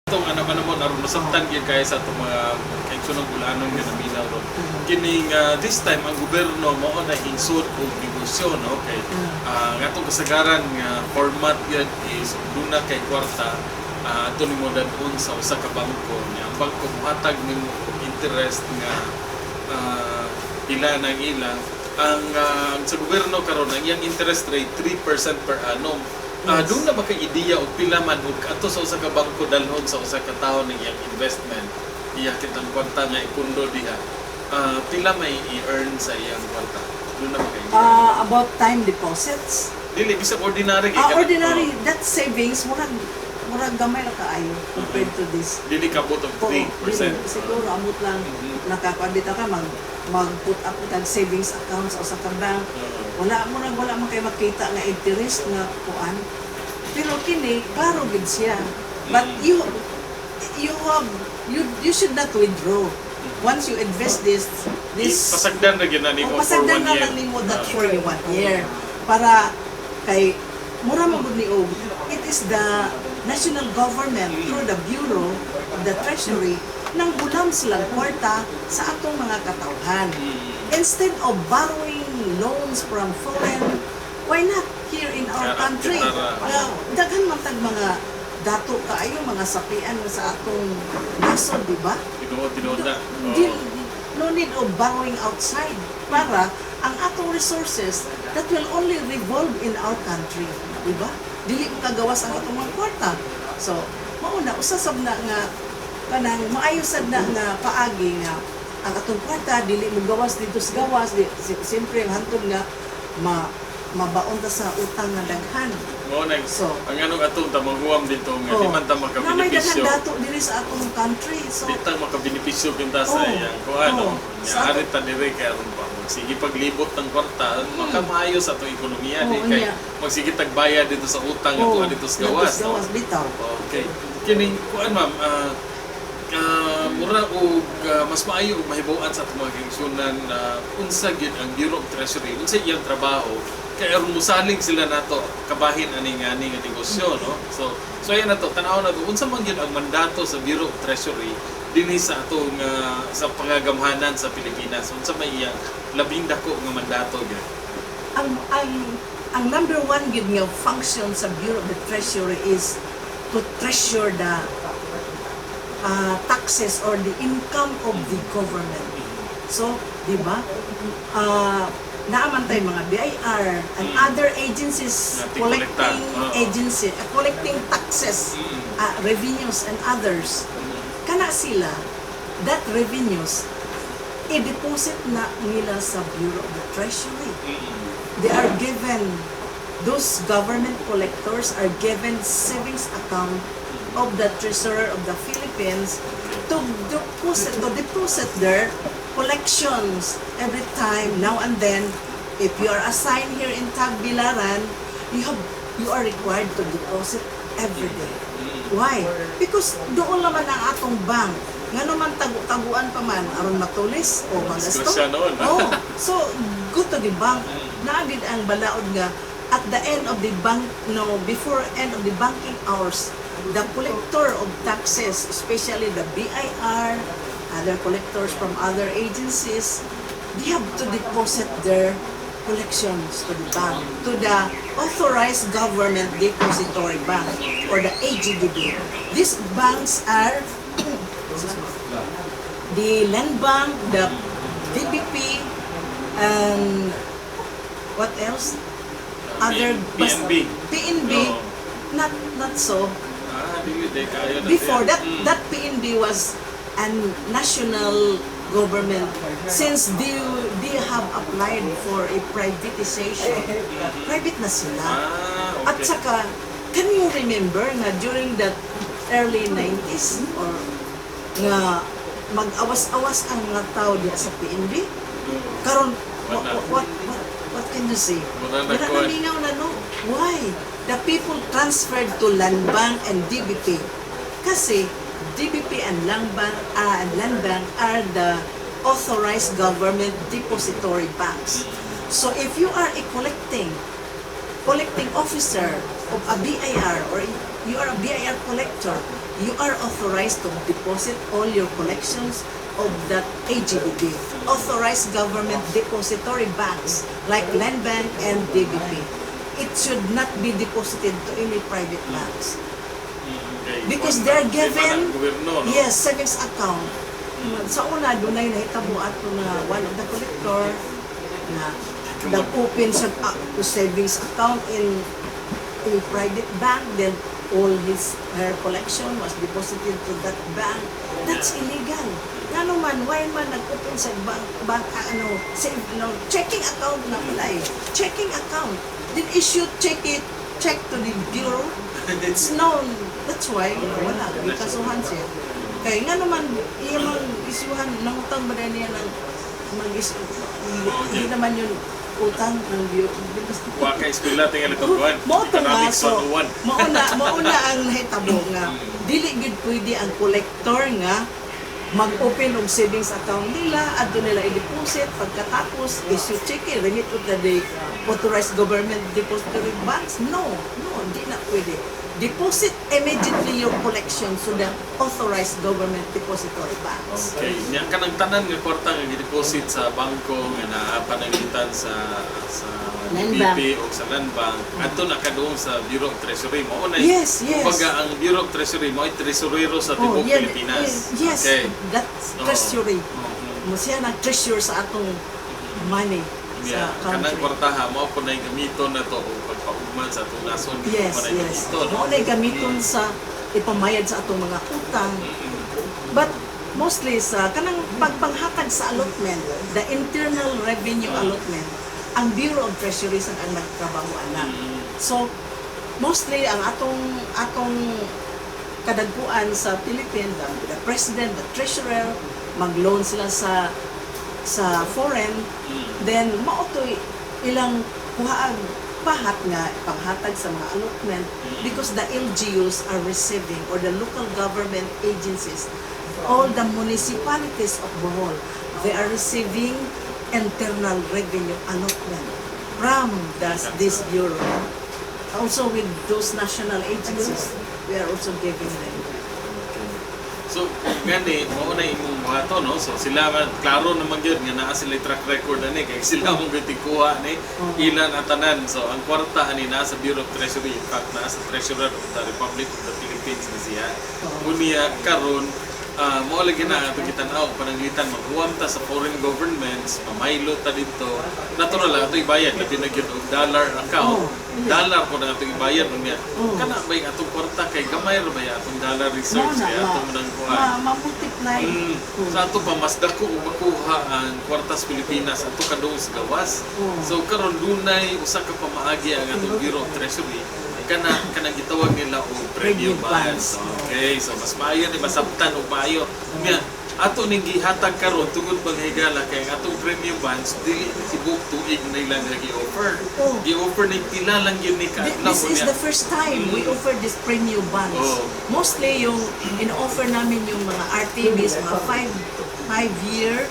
Itong ano man naman aron masabtan gyud kay sa atong mga kaigsoonang bulanon nga naminaw ron. Kining this time ang gobyerno mao na hinsod og negosyo, no, kay ang atong kasagaran nga format gyud is duna kay kwarta, ato nimo dadon sa usa ka bangko nya ang bangko mohatag nimo og interest nga pila nang ila ang sa gobyerno karon ang iyang interest rate 3% per annum. Doon na ba kay ideya og pila man og ato sa usa ka bangko dalhon sa usa ka tawo ng iyang investment, iya kitang kwarta nga ipundo diha, pila may i-earn sa iyang kwarta? Doon na ba kay ideya? About time deposits? Dili, bisag ordinary kay Ordinary, that savings, murag gamay ra kaayo compared to this. Dili kabot og Oo, 3%? dili. Siguro amot lang nakakuan bitaw ka mag put up kag savings account sa usa ka bank. Wala mo nang wala man kay makita nga interest nga kuan. Pero kini klaro gid siya. But you have you you should not withdraw. Once you invest this Pasagdan ra gyud na nimo Oh, for pasagdan one na year. lang nimo that for you one year. Para kay mura man gud ni og it is the national government through the Bureau of the Treasury nang hulam silang kwarta sa atong mga katawhan. Instead of borrowing loans from foreign, why not here in our country? Kitara. Nga, daghan man tag mga dato kaayo mga sapian sa atong nasod, di ba? Tinuod, tinuod na. Oo. No need of borrowing outside para ang atong resources that will only revolve in our country, di ba? Dili mo kagawas ang atong mga kwarta. So, mauna usa sab na nga kanang maayo sad na nga paagi nga ang atong kwarta dili mo gawas dito sa gawas di, siyempre ang hantod nga mabaon ta sa utang nga daghan. Mao na So, ang anong atong tamaguam dito nga di man ta na may daghan makabenepisyo. Dato diri sa atong country. So, Di ta makabenepisyo kinta sa iyang kuan, Oo. no. Nya ari ta diri kay aron pa magsige paglibot ng kwarta, makamaayo sa atong ekonomiya di kay magsige tagbayad dito sa utang ato dito sa gawas, no? Gawas bitaw. Okay. Kining kuan, ma'am, mura og mas maayo og mahibaw-an sa atong mga kaigsunan na unsa gyud ang Bureau of Treasury, unsa iyang trabaho kay aron mosalig sila nato kabahin ani nga ani nga negosyo, no? So ayan na to, tan-aw na to unsa man gyud ang mandato sa Bureau of Treasury dinhi sa atong sa pangagamhanan sa Pilipinas. Unsa may iyang labing dako nga mandato gyud? Ang number one gyud nga function sa Bureau of the Treasury is to treasure the taxes or the income of the government. So, di ba? Naaman tayo mga BIR and other agencies Na collecting tigkolekta. Oo. Agency collecting taxes, revenues and others. Kana sila, that revenues i-deposit na nila sa Bureau of the Treasury. They are given, those government collectors are given savings account of the Treasurer of the Philippines to deposit their collections every time, now and then. If you are assigned here in Tagbilaran, you are required to deposit every day. Why? Because doon naman ang atong bank. Nga naman tagu-taguan pa man aron matulis o magasto. Disgrasya noon. Oh, so go to the bank. Naa gid ang balaod nga at the end of the bank, no, before end of the banking hours, the collector of taxes, especially the BIR, other collectors from other agencies, they have to deposit their collections to the bank, to the Authorized Government Depository Bank or the AGDB. These banks are the Land Bank, the DBP, and what else? Other PNB. PNB, Oo. not so. Ah, dili di kayo na Before that, diyan. That PNB was a national government. Since they have applied for a privatization, private na sila. Ah, At okay. saka, can you remember nga during that early 90s or nga mag-awas-awas ang mga tao diya sa PNB? Karon, Wala. what can you say? Wala na Wala na kuwan. mingaw na, no? Why? The people transferred to Land Bank and DBP. Kasi DBP and Land Bank are the authorized government depository banks. So if you are a collecting officer of a BIR or you are a BIR collector, You are authorized to deposit all your collections of that AGDB, authorized government depository banks like Land Bank and DBP. It should not be deposited to any private banks. Okay. Because Kuwan they're na, di ba given ng gobyerno, no? Yes, savings account. Sa una, dunay nahitabo ato na one of the collector na nag-open sa savings account in a private bank, then all his her collection was deposited to that bank. That's illegal. Ngano man, why man nag-open sa bank, ano, save, no, checking account na pala eh. Checking account. Then issue check to the bureau. It's known. That's why, wala. Gikasuhan siya. Kaya nga naman, iya mang isuhan, nangutang ba na niya ng mag hindi naman yun utang ng bureau. Wa ka eskwela tingali itong kuwan. Mao to nga, Economics so, 101. mao na ang nahitabo nga, dili gyud pwede ang collector nga mag-open og savings account nila, adto nila i-deposit, pagkatapos issue check, remit to the authorized government depository banks. No, di na pwede. Deposit immediately your collection to the authorized government depository banks. Okay, nya kanang tanan nga kwarta nga gideposit sa bangko nga naa pananglitan sa Land DBP o sa Land Bank adto na kaduong sa Bureau of Treasury mao na. Yes. Kumbaga ang Bureau of Treasury mao ay treasurero sa Oh, tibuok yeah, Pilipinas. yes, that's Oo. treasury. Mo siya nag-treasure sa atong money Yeah, sa kanang country. kwartaha mao po na gamiton na to og pagpaugman sa atong nasod. Yes, Mao na yes. gamiton, no? Mao na gamiton sa ipamayad sa atong mga utang. But mostly sa kanang pagpanghatag sa allotment, the internal revenue allotment, ang Bureau of Treasury sa ang nagtrabaho ana. So mostly ang atong kadagkuan sa Philippines, the president, the treasurer, mag-loan sila sa foreign, then mao to ilang kuhaan pahat nga panghatag sa mga allotment because the LGUs are receiving, or the local government agencies, all the municipalities of Bohol, they are receiving internal revenue allotment from this bureau. Also with those national agencies, we are also giving them. So, gani, mao na imong buhaton, no? So, sila man, klaro naman gyud nga naa sila track record ani kay sila mong gitikuha ni ilan at tanan. So, ang kwarta ani naa sa Bureau of Treasury, in fact, naa sa Treasurer of the Republic of the Philippines na siya. Unya karon mao lagi na ato gitan-aw pananglitan maghuwam ta sa foreign governments, pamaylo ta dito. Natural lang ato ibayad labi na gyud og dollar account. Dollar po na ato ibayad unya. Kana ba yung atong kwarta kay gamay ra ba yung atong dollar reserves Mao na, kay atong nang kuha. Ma-multiply. Sa ato pa mas dako og makuha ang kwarta sa Pilipinas ato kadung sa gawas. So karon dunay usa ka pamaagi ang atong Bureau of Treasury kana kanang gitawag nila og premium premium bonds. Bonds. Okay, so mas maayo ni masabtan og maayo. Nya ato ning gihatag karon tungod paghigala kay ang atong premium bonds dili tibok tuig na ilang nga gi-offer. Gi-offer ni pila lang gyud ni ka. This is the first time we offer this premium bonds. Mostly yung in-offer namin yung mga RTBs, mga 5 year,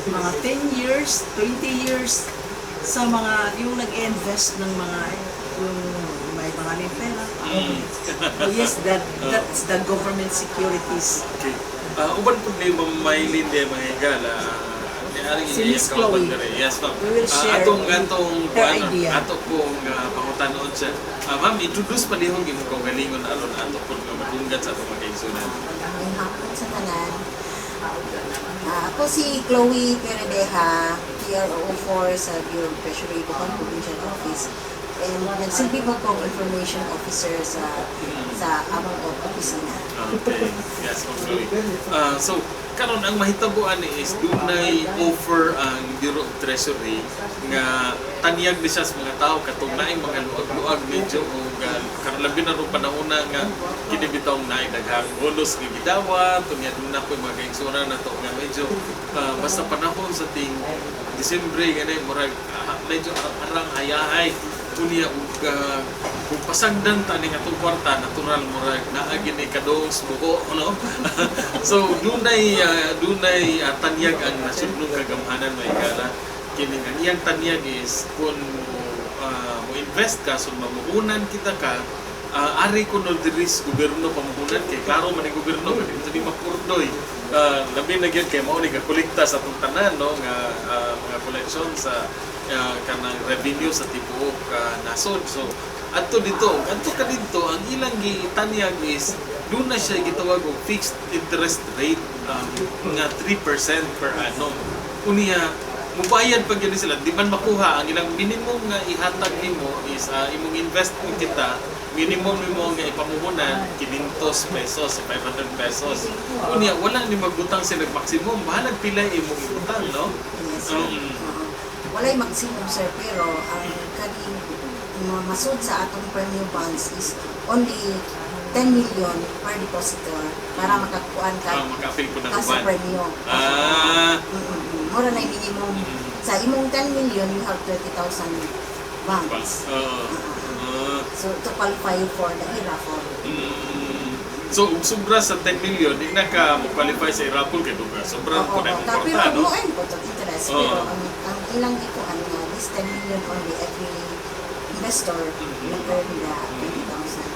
mga 10 years, 20 years sa mga yung nag-invest ng mga yung may maraming pera. Oh, yes, that's the government securities. Okay. Uban po ni Ma'am Mylene de mga higala. Si Miss Chloe. Yes, ma'am. We will share Atong her kuan, idea. ato pong pangutanon siya. Ma'am, introduce pa nihong imong kaugalingon aron ato po nga madunggan sa atong mga kaigsunan. Magandang hapon sa tanan. Ako si Chloe Peredeja, PRO4 sa Bureau of Treasury, Bohol Provincial Office. And nagsilbi po akong information officer sa among opisina. Okay. Yes, Ma'am Chloe. So, karon ang mahitabuan ni is dunay offer ang Bureau of Treasury nga tanyag ni siya sa mga tao katong naing mga luag-luag medyo og karon labi na rong panahon na nga kini bitawng naay daghang bonus nga gidawat unya duna ko mga kaigsuonan nato nga medyo basta panahon sa ting Disyembre gani murag medyo arang hayahay unya ug kung pasagdan ta ning atong kwarta, natural murag naa gini kadong buko, no? So dunay tanyag ang nasudnong kagamhanan may gala kini. Ang iyang tanyag is kung mo invest ka, so mamuhunan kita ka Ari kuno diri sa gobyerno pamuhunan kay klaro man ang gobyerno kay di sa mapurdoy. Labi na gyud kay mao ni gakolekta sa atong tanan, no, nga mga collection sa kanang revenue sa tibuok nasod. So adto dito, adto ka didto, ang ilang gitanyag is doon na siya gitawag og fixed interest rate nga 3% per annum. Unya mubayad pag yun sila, di man makuha ang ilang minimum nga ihatag nimo is imong invest mo kita, minimum nimo nga ipamuhunan 500 pesos, 500 pesos. Unya wala ni magbutang sila maximum, bahalag pila imong ibutang, no? Yes, sir. Oo. Walay maximum, sir, pero ang kaning masud sa atong premium bonds is only 10 million per depositor para makakuan ka Maka-apil ko ng ka sa uban. Premium. Mura na yung minimum. Sa imong 10 million, you have 20,000 bonds. So, to qualify for the e-raffle. So, ug sobra sa 10 million, di na ka mo-qualify sa i-raffle kay duga. Sobra po na Oo, imong pero kwarta, no? mo earn po to interest. Pero ang ilang gikuan nga, this 10 million only every investor will earn the 20,000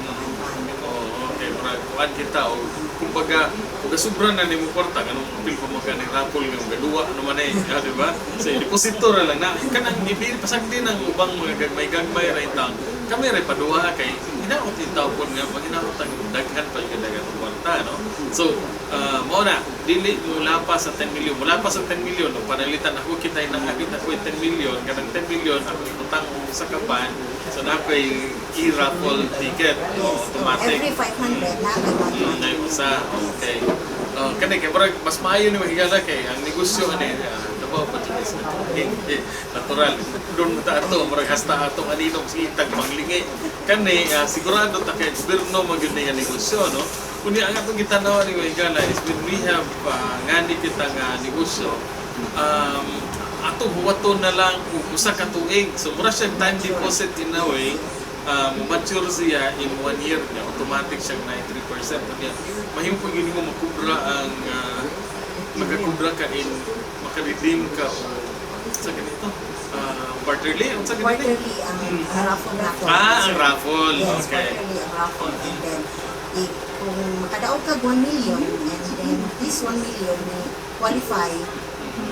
na kuan bond. Oo, okay. Murag kuan kita o kumbaga kung sobra na nimo kwarta kanang apil pa mo ka ni raffle nga gaduwa ano man eh, di ba? So deposito ra lang na kanang ibil pasagdi ng ubang mga gagmay-gagmay ra intang. Kami ra paduha kay hinaot intaw pud nga pag hinaot ang daghan pa yung daghan og kwarta, no? So, mao na dili mo lapas sa 10 million, mula pa sa 10 million no panalitan ako kita nang akit ako 10 million, kanang 10 million ako ibutang og usa ka bond, so na ako'y i-raffle ticket, no, Yes, automatic. every 500 na kay Na usa, okay. Kani kay murag mas maayo ni mahigala kay ang negosyo ani dabaw pa jud sa eh, natural. Doon ta ato murag hasta atong aninong sige tag panglingi. Kani sigurado ta kay gobyerno man gyud ni nga negosyo, no. Kundi ang atong gitanaw ni mahigala is when we have ngani kita nga negosyo, atong huwaton na lang og usa ka tuig. So mura siya time deposit in a way, mature siya in one year niya, automatic siyang 93%. Kanya, mahimo pag yun mo makubra ang makakubra ka in maka-redeem ka o sa ganito quarterly, ang sa ganito. Quarterly ang raffle nato. Ah, ang raffle. Yes, quarterly ang raffle. And then, kung makadaog ka 1 million, and then this 1 million may qualify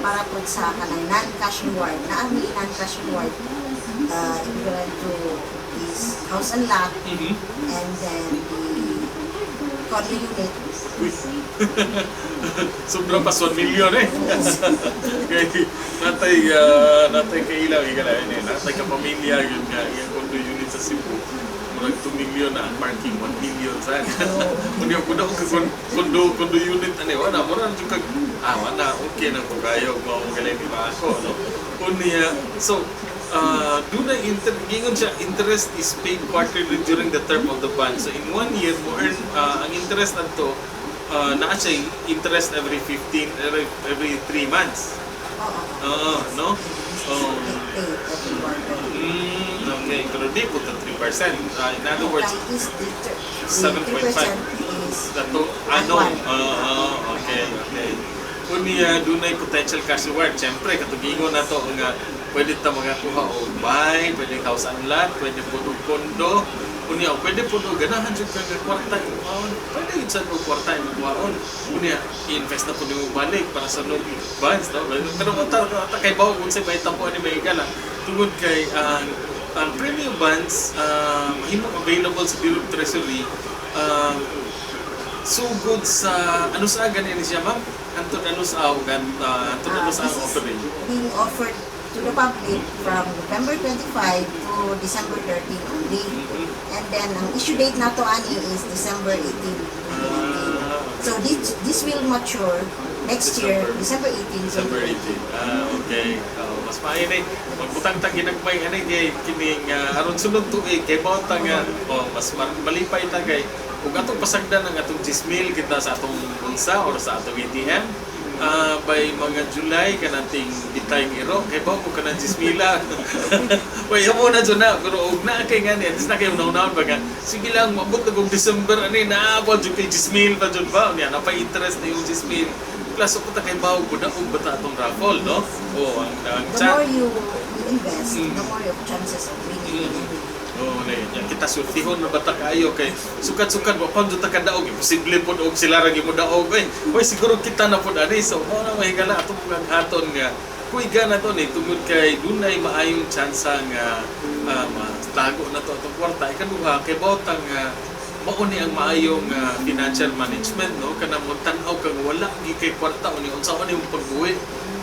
para po sa kanang non-cash reward. Na ang non-cash reward equivalent to is house and lot, and then the condo unit. Uy. Sobra pa 1 million eh. Kay natay kailaw igala ini, natay ka pamilya yun nga iyang condo unit sa Cebu. Murag 2 million na ang parking, 1 million sa. Unya kun ako ka condo unit ani wala mura jud kag wala, okay na ko kayo mao galing di ba ako, no. Unya so do na inter gingon siya, interest is paid quarterly during the term of the bond. So in one year mo earn ang interest adto naa siya interest every 15 every 3 months. Oo. Oo, no? Oh. Pay every quarter. Okay. Pero di po 3%. In other words, Kay is the 7.5. 3% is Dato, ano? Oo, okay. Unya, dunay potential cash reward. Siyempre, katugingon na to nga pwede ta makakuha og buy, pwede house and lot, pwede po og condo. Unya, pwede po og ganahan jud ka nga kwarta imuhaon. Pwede yun sa og kwarta imuhaon. Unya, i-invest na po nimo balik para sa no bonds, no? Pero kung ta ta kay bawo kung sa mahitabo ani may higala, tungod kay ang premium bonds mahimong available sa Bureau of Treasury sugod sa ano sa gani ni siya, ma'am? Hantod ano sa gan hantod ano sa This ang is offering? Being offered to the public from November 25 to December 13 only. And then, ang issue date nato ani is December 18, 2019. So this will mature next year, December 18, December 18. Ah, okay. Mas maayo ni magbutang tag ginagmay ani kay kining aron sunod tuig kay mao ta nga oh, mas malipay ta kay ug atong pasagdan ang atong 10,000 kita sa atong bulsa or sa atong ATM by mga July kananting bitay iro kay ba ko kanang 10,000. Way amo na jud na, pero og naa kay ngani at least na kay unahon ba nga sige lang maabot na kog December ani naa pa jud kay 10,000 pa jud ba niya na pa interest na yung 10,000 plus ako ta kay bawo ko na og bata atong raffle, no, oh, ang The chat more you invest, the more your chances of winning. Oo, na yun. Kita sultihon na bata kaayo kay sukat-sukat wa pa jud ta kadaog, imposible pod og sila ra gimo daog eh. Hoy, siguro kita na pod ani. So mao na, mga higala, atong mga haton nga kuiga na to ni tungod kay dunay maayong tsansa nga matago na to atong kwarta. Ikaduha, kay bawtang nga mao ni ang maayong financial management, no, kanang mo tan-aw kang wala gi kay kwarta, uni unsa ni imong pagbuhi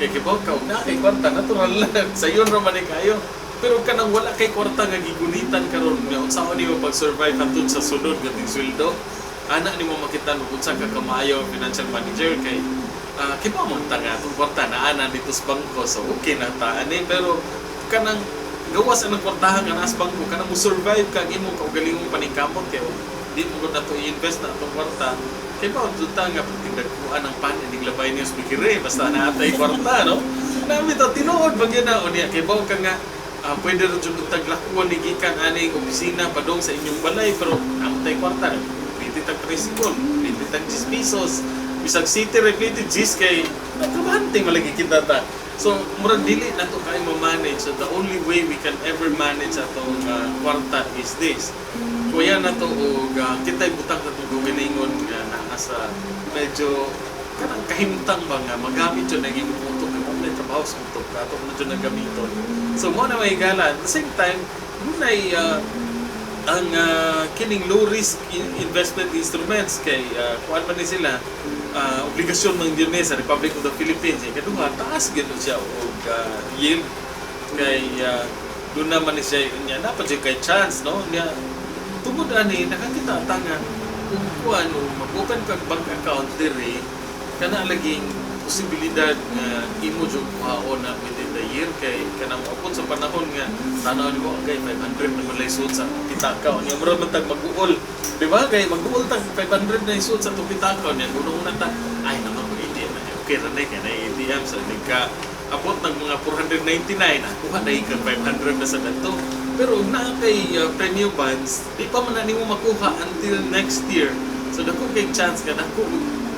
kay kibaw ka og naa kay kwarta, natural lang sayon ra man ni kayo, pero kanang wala kay kwarta nga gigunitan karon nga unsa ni mo pag-survive hantod sa sunod nga ting sweldo ana nimo makita no unsa ka kamaayo ang financial manager kay kibaw mo ta nga atong kwarta naa na dito sa bangko, so okay na ta ani. Pero kanang gawas ang kwartahan nga naa sa bangko, kanang mo survive ka ang imong kaugalingong paningkamot kay di mo gud nato i-invest na atong kwarta kay ba jud ta nga tingdagkuan ang pan ining labay niyo sa bikire basta naa tay kwarta, no? Nami to tinuod ba gyud na unya kay baw ka nga pwede ra jud taglakuan ni gikan aning opisina padong sa inyong balay, pero naa tay kwarta, pwede tag tricycle, pwede tag 10 pesos, bisag city ra pwede 10 kay trabahante malagi kita ta. So murag dili na to kay ma-manage. So the only way we can ever manage atong kwarta is this kuya na to og kita'y butang na itong gumilingon nga naa sa medyo kanang kahimtang ba nga magamit yun ang imong utok kay mo trabaho sa utok ato mo jud ang gamiton. So mo na may gala. At the same time, dunay ang kining low risk investment instruments kay kuan man ni sila, obligasyon man yun ni sa Republic of the Philippines. Ikaduha, taas gyud siya og yield kay doon naman ni siya niya na pa jud kay chance, no, niya tungod ani nakakita ta nga kung kuan o mag-open kag bank account diri kana laging posibilidad nga imo jud kuhaon na within the year kay kanang moabot sa panahon nga tanaw nimo, okay, 500 naman lay suot sa pitaka niya, mura man tag mag-uol, di ba, kay mag-uol tag 500 na isuot sa atong pitaka niya, una ta ay naman ko ATM na, okay ra na kay na ATM sa nagka abot ng mga 499, nakuha na kag 500 na sa danto. Pero ug naa kay premium bonds, di pa man na nimo makuha until next year, so dako kay chance nga dako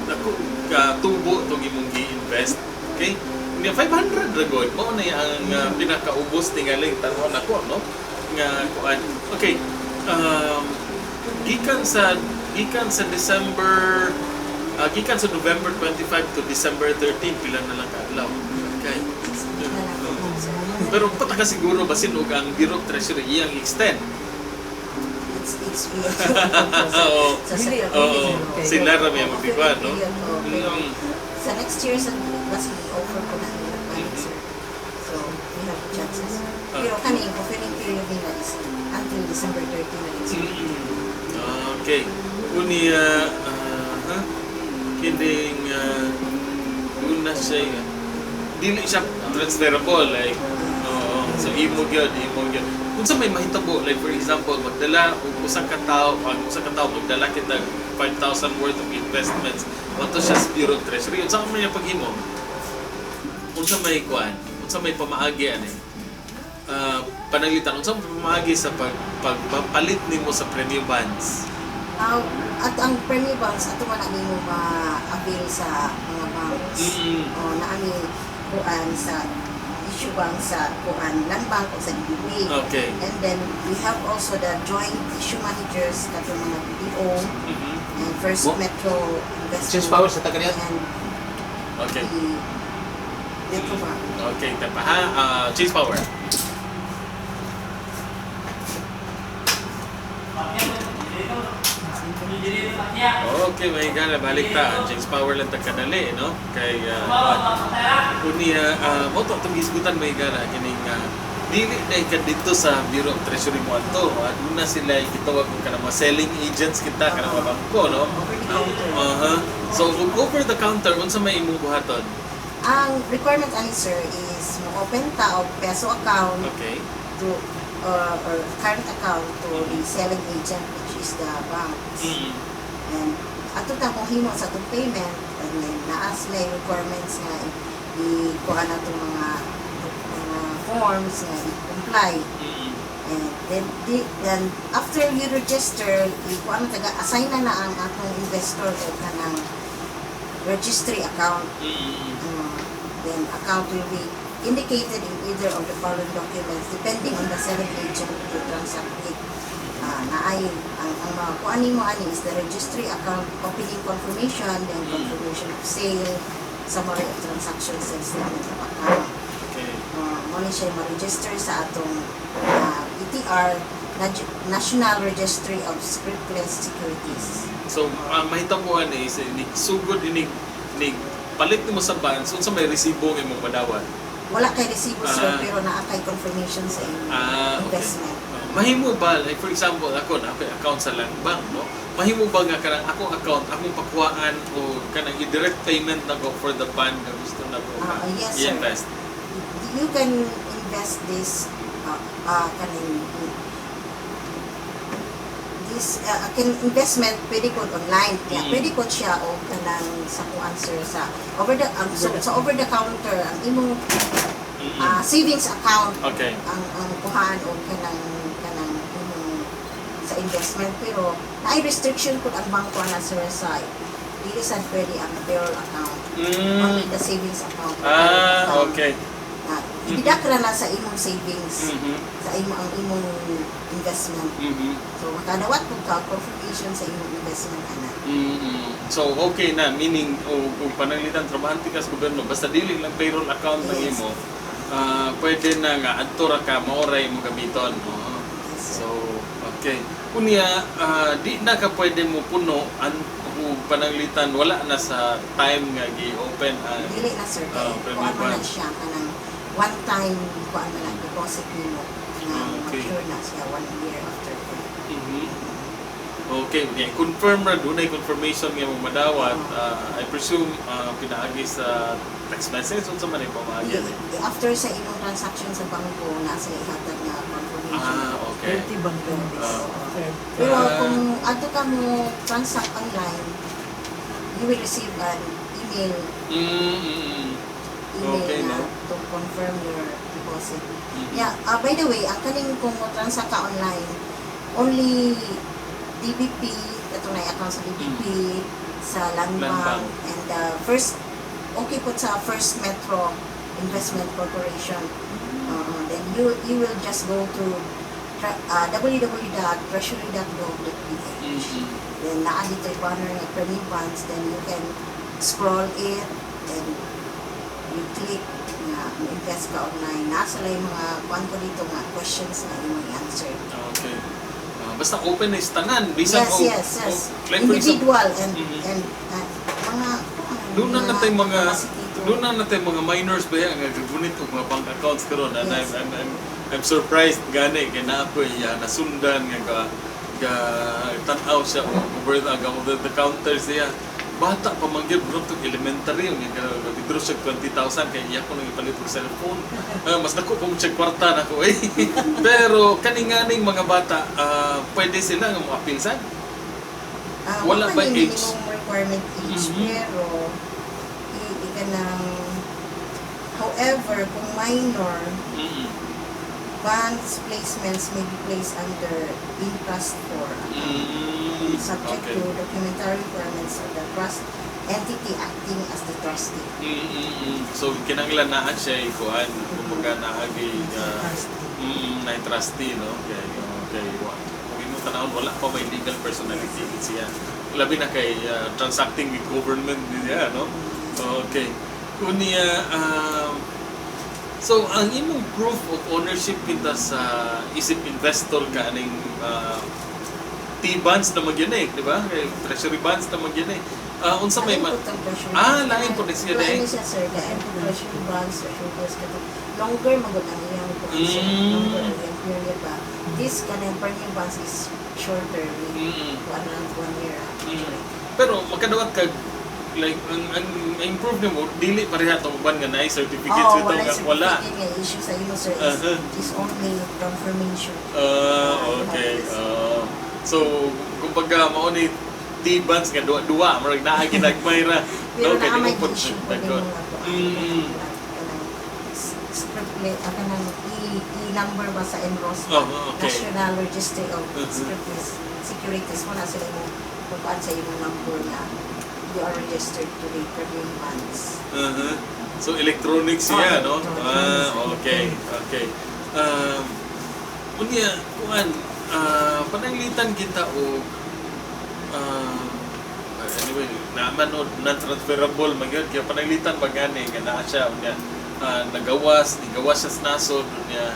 dako ka tubo tong imong gi-invest. Okay, niya 500 ra gud mao na ang pinakaubos tingaling tan-aw nako, no, nga kuan. Okay, gikan sa December, gikan sa November 25 to December 13, pila na lang kaadlaw, okay? Pero pataka siguro basin og ang Bureau of Treasury iyang extend. It's real. Sa Dili, Oo, Okay. sila ra may mabigwan, no? Pero sa next year, sa mas i-offer ko na nila pa, sir. So, we have chances. Pero kani, ang offering period nila is until December 30 na next year. Okay. Unya, ha? Kining una siya, dili siya transferable, like, oo, so imo gyud, imo gyud. Unsa may mahitabo, like for example, magdala og usa ka tawo, ang usa ka tawo magdala kita 5,000 worth of investments adto siya sa Bureau of Treasury. Unsa man niya paghimo? Unsa may kuan? Unsa may pamaagi ani? Pananglitan, unsa may pamaagi sa pag pagpalit nimo sa premium bonds? At ang premium bonds, ato man ani mo ma-avail sa mga banks. O naami kuan sa issue bank sa kuan Land Bank o sa DBP. And then we have also the joint issue managers katong mga BDO and First Metro Investment Change power sa taga niya? and the Metro Bank. Okay, tapa ha. Change power. Okay, may gana balik ta. Change power lang ta kadali, no? Kay unya mo to atong gisgutan, may gana, kining dili na ka dito sa Bureau of Treasury mo adto. Aduna sila gitawag og kanang mga selling agents kita, kanang mga bangko, no? Over the counter. So ug over the counter, unsa may imong buhaton? Ang requirement ani, sir, is mo open ta og peso account to or current account to the selling agent, which is the banks. And ato ta kung himo sa atong payment and then naa sila yung requirements nga i-kuha na itong mga forms nga i-comply. And then after you register, i-kuha na taga assign na na ang atong investor og kanang registry account. Then account will be indicated in either of the following documents depending on the selling agent to transact with. Naay ang mga kuan nimo ani is the registry account opening confirmation, then confirmation of sale, summary of transactions, and statement of account. Mo ni siya ma-register sa atong BTR National Registry of Scripless Securities. So, ang mahitabuan is inig sugod inig nig palit nimo sa bonds unsa may resibo nga imong madawat? Wala kay resibo, sir, pero naa kay confirmation sa imong investment. Mahimo ba, like for example, ako na ako account sa Land Bank, no? Mahimo ba nga kanang akong account, akong pakuhaan o kanang i-direct payment na ko for the bond nga gusto na ko Yes, sir. i-invest? You can invest this kaning this can investment pwede ko online kaya pwede ko siya o kanang sa kuan, sir, sa over the so, sa over the counter ang imong savings account ang kuhaan o kanang imong sa investment, pero naay restriction pud ang bangko na, sir, sa dili sad pwede ang payroll account, only the savings account. I-deduct ra na sa imong savings, sa imo ang imong investment. So makadawat pud ka confirmation sa imong investment ana. So okay na, meaning o kung pananglitan trabahante ka sa gobyerno, basta dili lang payroll account ang imo, pwede na nga adto ra ka, mao ra imong gamiton, no? Yes, sir. So okay. Unya, di na ka pwede mo puno an kung pananglitan wala na sa time nga gi-open ang Dili na, sir, kay Premier kuan man na Bonds. siya kanang one time kuan man na deposit nimo na mature na siya one year after. Okay, yeah, confirm ra dunay confirmation nga mong madawat. I presume pinaagi sa text message, unsa man ay pamaagi ani? After sa imong transaction sa bangko na sa ihatag nga confirmation. Ah, okay. 30 bang days? Pero kung adto ka mo transact online, you will receive an email email na no? to confirm your deposit. Yeah, by the way, ang kaning kung mo transact ka online, only DBP, ito na yung account sa DBP, sa Land Land Bank, Bank. And the first, okay po sa First Metro Investment Corporation. Then you will just go to www.treasury.gov.ph. Then naa dito yung banner nga Premier Bonds, then you can scroll it and you click nga invest ka online. Nasa lang yung mga kuan ko dito nga questions na imong i-answer. Okay. Basta open is tanan bisan Yes. Like for example, Individual and mga kuan, doon na natay mga capacity to- doon na natay mga minors ba yan nga gagunit og mga bank accounts karon, and I'm surprised gani kay naa ko iya nasundan nga ga tan-aw siya og over the counter siya. Bata pa man gyud bro, tug elementary nga ga withdraw siya 20,000 kay iya ko nang ipalit og cellphone. Mas dako pa mo siya kwarta nako eh. Pero kani nganing mga bata, pwede sila nga mo-appeal sad? Wala Wala ba man yung age? minimum requirement age, pero i kanang however, kung minor, bonds placements may be placed under in-trust for account, subject to documentary requirements of the trust entity acting as the trustee. So kinahanglan naa siya ikuan, kumbaga naa gi na trustee, no, kay kung imong tanawon wala pa may legal personality gid siya. Labi na kay transacting with government niya, no? Okay. Unya, so ang imong proof of ownership kita sa isip investor ka aning T-bonds na magyun eh, di ba? Kay Treasury bonds na magyun eh. Unsa may Lain ma- po tang treasury Ah, bonds. lain po ni siya, Lain eh. ni siya, sir. Lain po treasury bonds, treasury bills. Kato. Longer magod ang iyang kuan, sir. Longer ang iyang period ba. This kanang premium bonds is shorter. Kuan lang, one year. Actually. Pero makadawat kag like ang improve nimo dili pareha tong uban nga naay certificates Oo, bitaw wala nga wala. certificate nga issue sa imo, sir. Is, is only confirmation. Ah, okay. So kumbaga mao ni T-bonds nga duwa-duwa murag naa ginagmay ra. Pero No, kay naa di may mo pud issue po dagkon. nimo nga kuan. Kanang scriptlet, kanang i-number ba sa NROS? Oh, okay. National Registry of Scriptless Securities. Wala sila imong kuan sa imong number na you are registered to the Premium Bonds. So electronic siya, Oh, no? electronic. Ah, okay. Unya, kuan, pananglitan kita og anyway, naman o non-transferable man gyud kaya pananglitan ba gani nga naa siya unya nagawas, nigawas siya sa nasod unya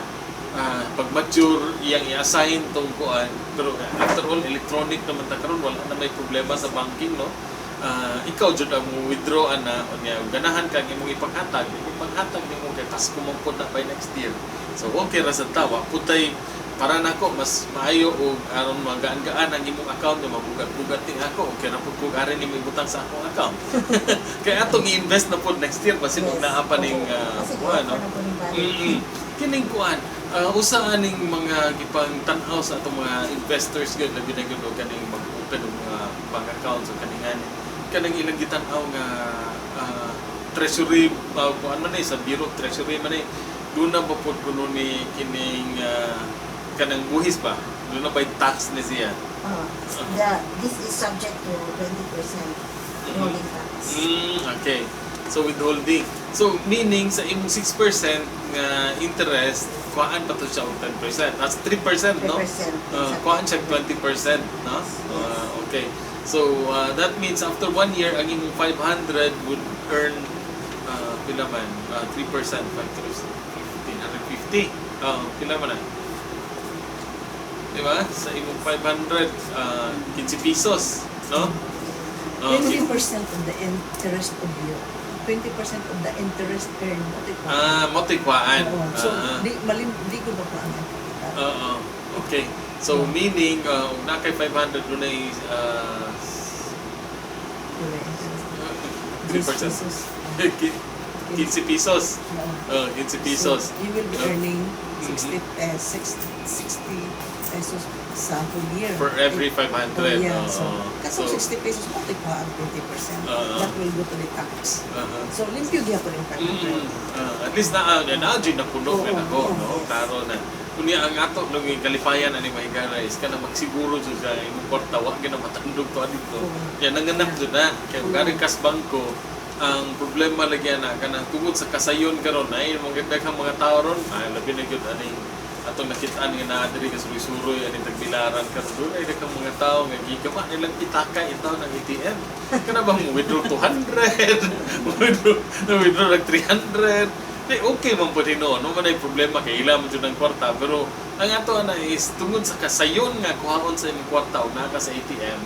pag mature iyang i-assign tong kuan, pero after all electronic naman ta karon, wala na may problema sa banking, no? Ikaw jud ang mo withdraw ana unya ug ganahan kang imong ipanghatag nimo kay Pasko man pud na by next year, so okay ra sa tawa putay. Para nako mas maayo og aron magaan-gaan ang imong account nga mabugat-bugat ni ako, okay ra pud kog ari nimo ibutang sa akong account kay atong i-invest na pud next year basin og naa pa ning Kasi kuan, no? offer na po ng balik. Kining kuan, usa aning mga gipang tan-aw sa atong mga investors gyud, labi na gyud og kaning mag-open og mga bank accounts o kaning ani kanang ilang gitan-aw nga treasury, kuan man ni sa Bureau of Treasury man ni, doon na ba pod kuno ni kining kanang buhis ba, doon na by tax ni siya? This is subject to 20% withholding tax. Okay. So withholding. So meaning sa imong 6% nga interest, kuhaan pa to siya og 10%. That's 3%, no? 3%. Kuhaan siya 20%, no? Okay. So that means after one year, ang imong 500 would earn pila man? 3%, 5 times 15, 150. Pila man na? Di ba? Sa imong 500, 15 pesos, no? 20% of the interest of your 20% of the interest earned mo ti Ah, mo kuhaan. Oo. So di malim di ko ba kuan ang kapital. Oo. Okay. So meaning kung naa kay 500, dunay 3%. Pesos. 15 pesos. Oo. 15 pesos. So, you will be No? earning 60 eh, 60, 60 pesos sa whole year. For every 500. Oh, yeah. Oo. So, katong So, 60 pesos mo ti ang 20%. Oo. That will go to the tax. So, limpyo gyapon yung 500. At least na na na na puno Oo, ka na ko, oo. no? Klaro na. Kunya ang ato nung kalipayan ani mahigala is kana magsiguro jud sa imong kwarta wa gyud na matandog to dito. Oo. Ya nanganak jud na kay kung galing kas bangko, ang problema lagi na kanang tungod sa kasayon karon ay mga daghang mga tao ron ay labi na gyud aning atong nakitaan nga naa diri ka suroy-suroy aning tagbilaran karon, doon ay daghang mga tao nga gigama nilang pitaka itaw ng ATM, kana bang mo withdraw 200, mo withdraw nag 300. Di okay man po tinuon, no man ay problema kay ila mo jud ang kwarta, pero ang ato ana is tungod sa kasayon nga kuhaon sa imong kwarta og naa ka sa ATM,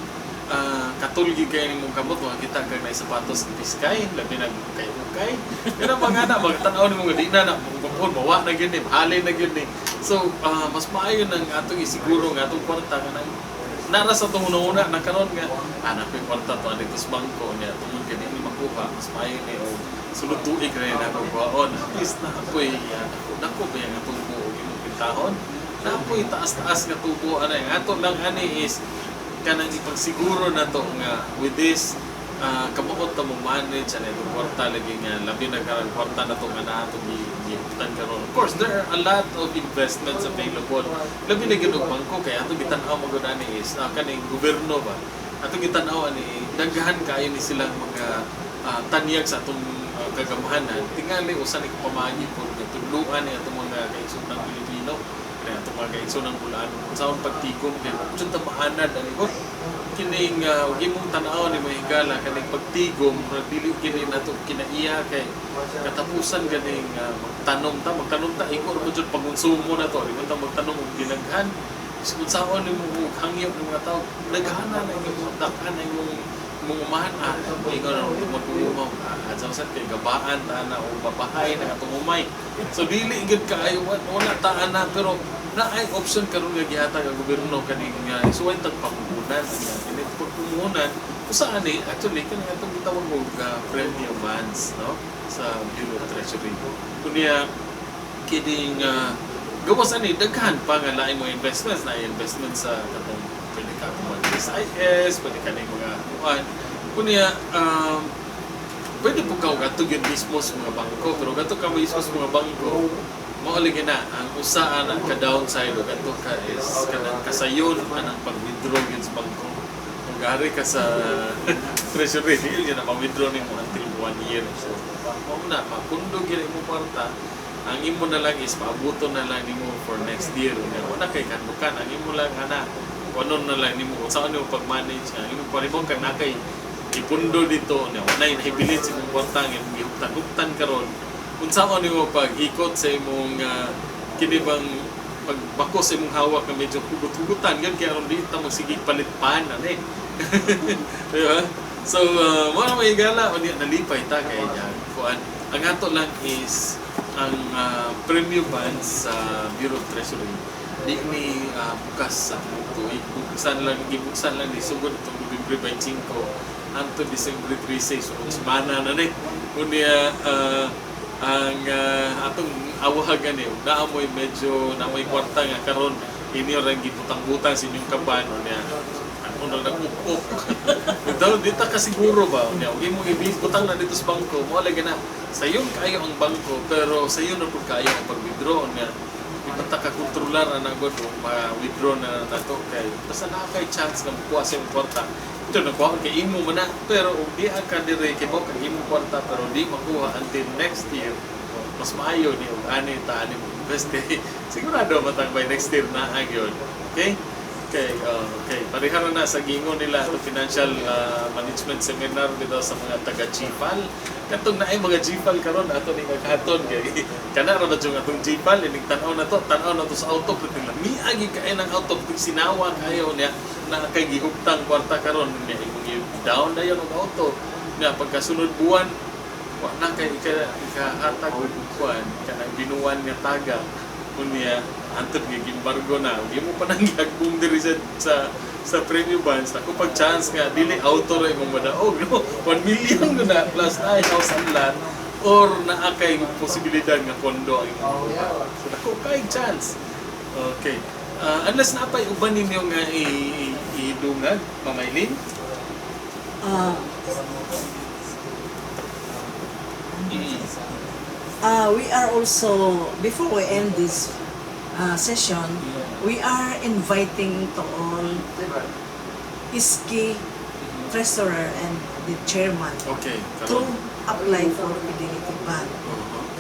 katulgi kay nimong kamot, makakita kag naay sapatos ng piskay, labi na kay ukay pero mga na magtan-aw nimo nga di na na mong mawa na gyud ni, mahalin na gyud ni. So mas maayo nang atong isiguro nga atong kwarta kanang nara sa atong una-una na karon nga anak ko kwarta to dito sa bangko niya tungod kay di ni makuha, mas maayo ni og sulod tuig ra na ako kuhaon. At least na ako'y dako dako ba yung tubo og imong pintahon, na ako'y taas-taas nga tubo anay. Ato lang ani is kanang ipagsiguro na to nga with this kamuot ta mo manage ana itong kwarta, lagi nga labi na karon kwarta na to nga naa to gihutan karon. Of course, there are a lot of investments available, labi na gyud og bangko kay ato gitan-aw magud ani is kaning gobyerno ba, ato gitan-aw ani daghan kaayo ni silang mga tanyag sa atong kagamahanan. Tingali usa ni pamaagi pod nga tudloan ni atong mga kaigsoonang Pilipino, kay atong mga kaigsoonang Bulaano kung saon pagtigom kay jud ta maanad ani ko kining ug imong tan-aw ni mahigala kaning pagtigom murag dili kini nato kinaiya kay katapusan ganing magtanom ta igo ra mo jud pangonsumo na to, di man ta magtanom og dinaghan. Kung saon nimo og hangyo ng mga tao, naghana na imong dakan na imong imong umahan, ingon na tungod kung umaw adyaw sad kay gabaan ta na o babahay na atong umay. So dili gyud kaayo, wala ta ana, pero naay option karon nga gihatag ang gobyerno kaning suway tag panghunan nga kini pagpumuhunan usa ani actually kani atong gitawag og premium bonds, no, sa Bureau of Treasury. Kunya kining gawas ani daghan pa nga laing mga investments na investment sa katong pwede ka mag SIS, pwede ka ning mga kuan. Kunya pwede po ka og adto gyud mismo sa mga bangko, pero gadto ka mismo sa mga bangko, mao lagi na ang usa ana ka downside og adto ka is kanang kasayon anang pag-withdraw gyud sa bangko. Kung Pag-ari ka sa treasury, di yun na ma-withdraw nimo until one year. So, mao na, mapundo gyud imong kwarta. Ang imo na lang is paabuto na lang nimo for next year. Unya, wala kay kandukan. Ang imo lang ana, kung ano na lang nimo, kung saan nimo pag-manage nga. Imo paribong kang nakay ipundo dito, unya, wala nahibilin sa imong kwarta nga imong gihuptan-huptan karon. Kung saan nimo paghikot sa imong kini bang pagbako sa imong hawak nga medyo hugot-hugutan gan kay aron di ta magsigig palit-pan ani, di ba? So mo na may gala unya nalipay ta kay niya kuan. Ang ato lang is ang premium bonds sa Bureau of Treasury di ni bukas sa tibuok tuig. Buksan lang, gibuksan lang ni sugod itong Nobyembre 25 hangtod Disyembre 13, sunod semana na ni. Unya ang atong awahag gani ug naa moy medyo naa moy kwarta nga karon inyo rang gibutang-butang sa inyong kaban, unya ano na nag-up. Daw di ta kasiguro ba unya ug imong ibutang na dito sa bangko mo lagi na sayon kaayo ang bangko, pero sayon na pud kaayo ang pag-withdraw. Unya di pa ta ka kontrolar ana gud kung ma-withdraw na nato, kay basta naa kay chance nga mokuha sa imong kwarta ito, nakuha kay imo man na. Pero ug di ka dire kay mo kay imong kwarta pero di makuha until next year, mas maayo ni og ani ta ani mo invest kay sigurado matang by next year na ang yun. Okay. Pareha na na sa gingon nila ato financial management seminar bitaw sa mga taga GFAL. Katong naay mga GFAL karon ato ni kagaton kay kana ra ba yung atong GFAL inig tan-aw na to, tan-aw na to sa auto pero lamia gyud kay ng auto pag sinawa kayo niya na kay gihuptang kwarta karon niya imong down na yun og auto niya. Pagkasunod buwan wa na kay ikahatag og kuan kanang binuan nga taga. Unya antod nga gimbargo na ug imo pa nang gihagbong diri sa premium bonds, ako pag chance nga dili auto ra imong madaog, no, 1 million ko na plus na house and lot or naa kay posibilidad nga kondo ang imong makuha. So dako kay chance. Okay. Unless naa pay uban ninyo nga idungag, Ma'am Eileen? We are also, before we end this session, we are inviting to all SK treasurer and the chairman to karon. Apply for fidelity bond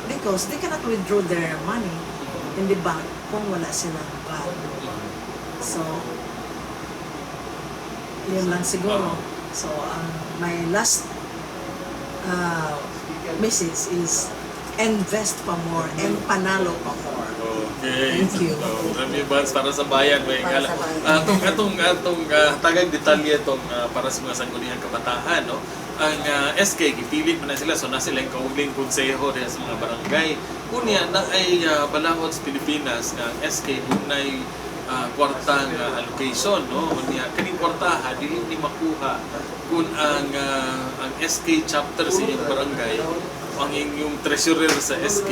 because they cannot withdraw their money in the bank kung wala silang bond. So, yun lang siguro. So, ang my last message is invest pa more and panalo pa more. Okay. Thank you. So, premium bonds para sa bayan, may Para gala. sa bayan. Atong tagag detalye itong para sa mga sangguniang kabataan, no? Ang SK gipili man na sila, so na sila ang kauling konseho diha sa mga barangay. Unya na ay balaod sa Pilipinas nga ang SK dunay kwarta nga allocation, no? Unya kaning kwartaha dili ni makuha kung ang SK chapter sa inyong barangay o ang inyong treasurer sa SK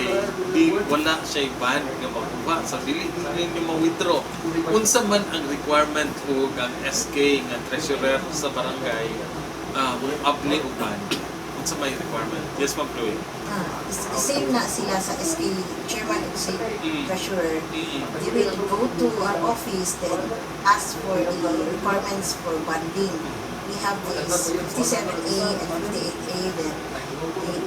di wala siya bond nga makuha sa dili ninyo ma-withdraw. Unsa man ang requirement og ang SK nga treasurer sa barangay mo apply og bond? Unsa may requirement? Yes, Ma'am Chloe. Ah, same na sila sa SK chairman and sa treasurer. They will go to our office, then ask for the requirements for bonding. We have this 57A and 58A, then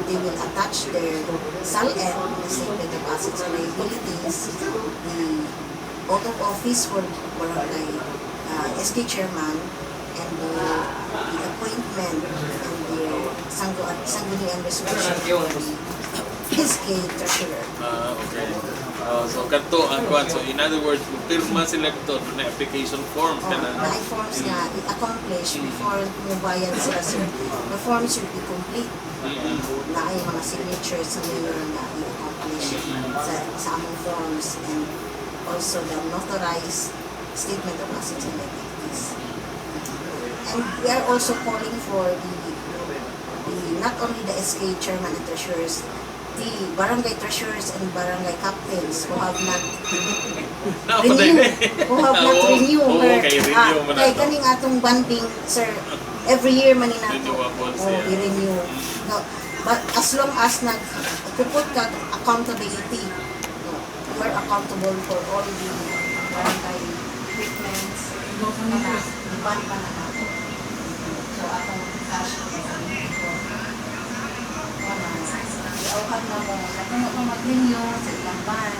they will attach their SALN, the statement of assets and liabilities, the oath of office for barangay SK chairman, and the appointment and the sanggunian resolution for the SK treasurer. Ah, okay. So kadto ang kuan. So in other words, pirma sila dito na application form Oh, kana. na forms nga i-accomplish before mubayad sila, sir. The forms should be complete. Na ay mga signatures sa mayor nga i-accomplish sa among forms and also the notarized statement of assets and liabilities. And we are also calling for the not only the SK chairman and treasurers, the barangay treasurers and barangay captains who have not Na pa renew, who have not renew her. kay renew Ah, man kay ato. kaning atong bonding, sir, every year man ni nato. Renewable Oh, siya. I-renew. No, but as long as nagpuput ka accountability, no, you are accountable for all the barangay equipments, kana, i-bond pa na nato. So atong cash accountability. Wala. Iauhag na mo, napuno mo mag-renew sa ilang bond.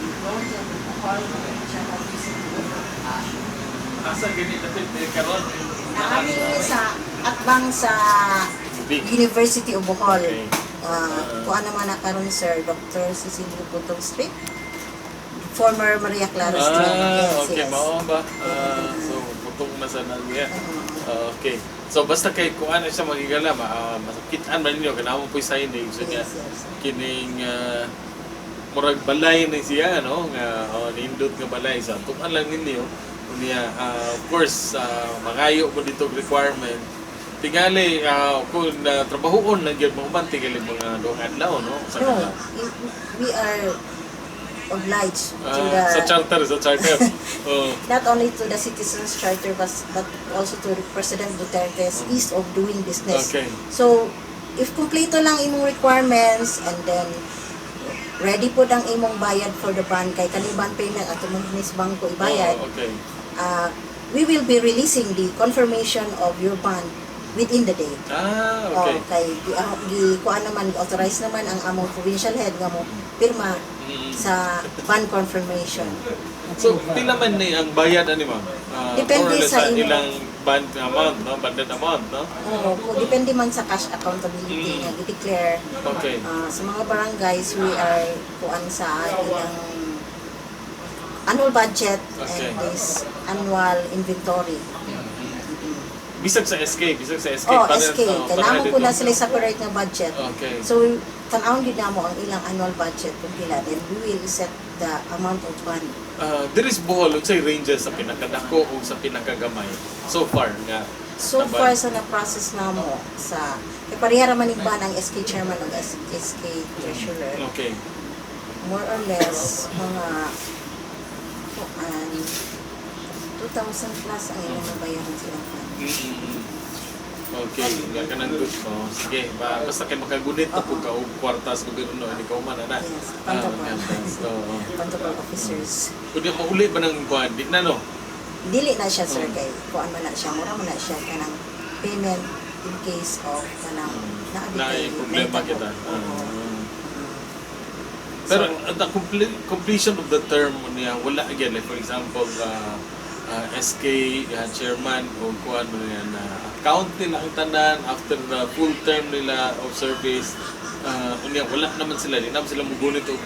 You go to the Bohol Provincial Office to deliver cash. Asa gani dapit eh, karon? Naami sa atbang sa Big. University of Bohol. Okay. Kuan naman na karon, sir, Dr. Cecilio Butong Street. Former Maria Clara Street. Ah, Yes, okay, yes. mao ba? Ah, so putong na sa niya. Oo. Ah, okay. So basta kay kuan na siya magigala, masakitan man ninyo kanamo po signage so niya. Yes. Kining murag balay ni siya, no, nga oh, nindot nga balay sa tukan lang ninyo unya. Of course, mangayo mo dito og requirement tingali kung na trabahoon lang gyud mo man tingali mga duhang adlaw, no, sa No, kanila. We are obliged to Ah, the sa charter, oh. not only to the Citizens Charter but also to President Duterte's ease of doing business. So, if kumpleto lang imong requirements and then ready po ang imong bayad for the bond kay kani bond payment ato mo ni sa bangko ibayad, we will be releasing the confirmation of your bond within the day. Oh, kay gi kuan naman, authorize naman ang among provincial head nga mo pirma sa bond confirmation. So pila man ni ang bayad ani, ma'am? Depende more or less sa sa imo. ilang bond amount, no, bonded amount, no? Oo, kung depende man sa cash accountability nga gi-declare. Ah, sa mga barangays, we are kuan sa ilang annual budget and this annual inventory. Bisag sa SK Oh, para- SK. Oh, Kay para namo po dito. na sila separate nga budget. So, tan-awon gyud namo ang ilang annual budget kung pila. Then we will set the amount of bond. There is Bohol, unsay ranges sa pinakadako o sa pinakagamay so far nga So naban? far sa na-process namo sa kay pareha ra man ning ban ang SK chairman ug SK treasurer. More or less mga kuan 2,000 plus ang ilang nabayaran silang fund. Okay, nga kanang good no. Sige, ba, basta kay makagunit na pud ka og kwarta sa gobyerno ini ka man ana. Yes, Ah, accountable. oo. Accountable officers. Kundi mauli ba ng kuan di na, no? Dili na siya, sir, kay kuan man na siya, mura man na siya kanang payment in case of kanang naa Na kay problema nahitabo. kita. Oo. Pero So, at the completion of the term niya wala again, like for example, SK chairman o kuan mo niya na account nila ang tanan after the full term nila of service, unya wala naman sila, di naman sila mugunit og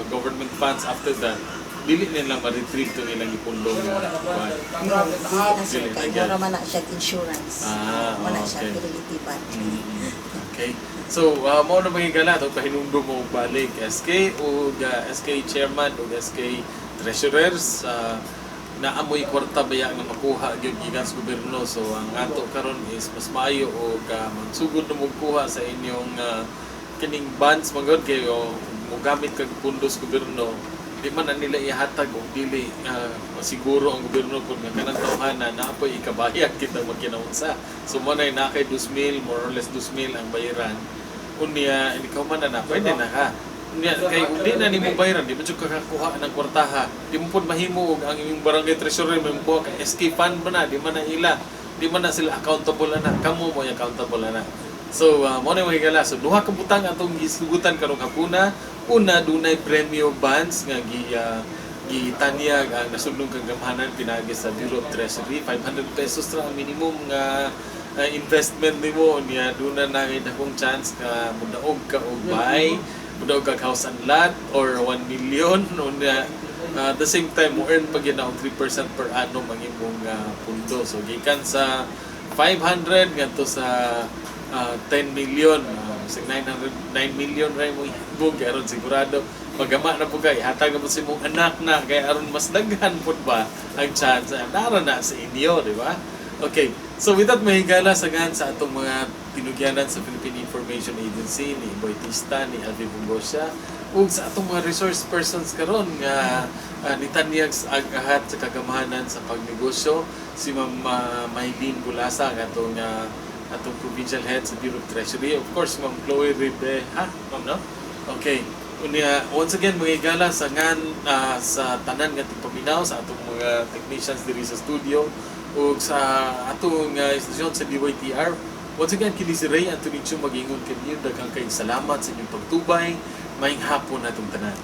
government funds after that, dili nila ma-retrieve tong ilang ipundo nga kuan? No, dili na, sir, Dili na kay gyud. mura man na siya insurance. Wala siya fidelity bond. Okay. So, mao na mga gala to pahinumdum mo og balik SK o SK chairman o SK treasurers, naamoy kwarta baya nga makuha gyud gikan sa gobyerno. So ang ato karon is mas maayo og magsugod na mo kuha sa inyong kining bonds man gud kay mogamit kag pundo sa gobyerno, di man na nila ihatag og dili siguro ang gobyerno kung nga kanang tawhana naa po'y ikabayad kita magkinaunsa. So mo na naa kay 2,000, more or less 2,000 ang bayaran unya ikaw man na pwede na ka unya kay kung di na nimo bayaran, di mo jud ka kakuha ng kwartaha, di mo pud mahimo og ang imong barangay treasurer may mokuha kay SK fund man na, di man na ila, di man na sila accountable ana, kamo mo accountable ana. So, mo na mga higala. So, duha ka butang atong gisugutan karong hapuna. Una, dunay premyo bonds nga gitanyag ang nasudnong kagamhanan pinagi sa Bureau of Treasury. ₱500 ra ang minimum nga investment nimo niya. Duna na kay dakong chance nga mudaog ka og buy, mudaog ka og house and lot or 1 million unya. At the same time mo earn pa gyud na og 3% per annum ang imong pundo. So gikan sa 500 ngadto sa 10 million, sa 900 9 million ra mo ibog aron sigurado magama na po kay hatag na po sa imong anak na kay aron mas daghan pud ba ang chance nara na sa inyo, di ba? Okay, so with that, mahigala sagahan sa atong mga tinugyanan sa Philippine Information Agency ni Boy Tista, ni Alvin Bungosya, ug sa atong mga resource persons karon nga nitanyag sa agahat sa kagamahanan sa pagnegosyo, si Ma'am Maylene Bulasa ang atong provincial head sa Bureau of Treasury. Of course, Ma'am Chloe Ribe, ha? Ma'am, no? Okay. Unya, once again, mga igala sa ngan sa tanan nga tigpaminaw sa atong mga technicians diri sa studio. Ug sa atong istasyon sa DYTR. Once again, kini si Ray Antonio mag-ingon kaniyo, daghang kayong salamat sa inyong pagtubay. Maayong hapon atong tanan.